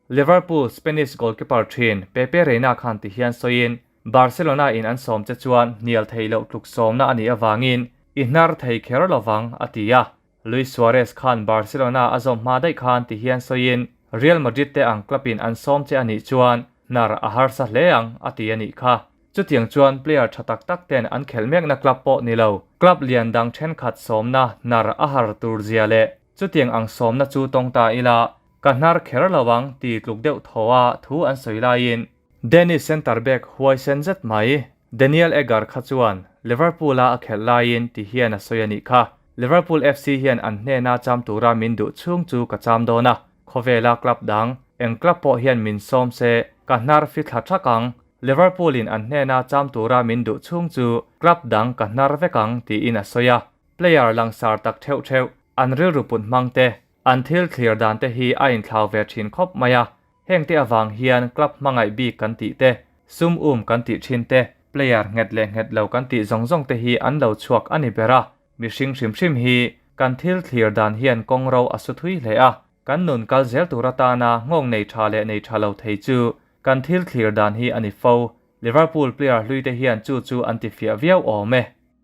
Liverpool Spanish goalkeeper thin Pepe Reina khan ti hian sawiin, Barcelona in an sawm che chuan hnial theih loh tluk sawmna a nih avangin i hnar thei kher lovang, a ti a. Luis Suarez khan Barcelona a zawm hma daih khan ti hian sawiin, Real Madrid te ang club in an sawm che a nih chuan hnar a harsa hle ang, a ti a nih kha. Chutiang chuan player tha tak tak ten an khelh mekna club pawh ni lo, club lian dang thenkhat sawmna hnar a har tur zia leh chutiang ang sawmna chu tawng ta ila, ka hnar kher lo ang ti tluk deuh thaw a thu an sawi laiin Danish centre back huaisen zet mai Daniel Agger kha chuan Liverpool a a khelh laiin ti hian a sawi a nih kha. Liverpool FC hian an hnena cham tura min duh chhung chu ka cham dawn a, khawvela club dang eng club pawh hian min sawm se ka hnar fi thla thak ang. Liverpool in an hnena cham tura min duh chhung chu club dang ka hnar vek ang tiin a sawi a. Player langsar tak theuh theuh an rilru put hmang te, an thil thlir dan te hi a inthlau ve thin khawp mai a. Hengte avang hian club hmangaih bik kan tih te, sum um kan tih thin te, player nghet leh nghet lo kan tih zawng zawng te hi an lo chhuak a ni ber a. Mihring hrim hrim hi kan thil thlir dan hian kawng ro a su thui hle a, kan nun kal zel tur atana nghawng nei tha leh nei tha lo thei chu kan thil thlir dan hi a ni fo. Liverpool player hlui te hian chu chu an ti fiah viau awm e.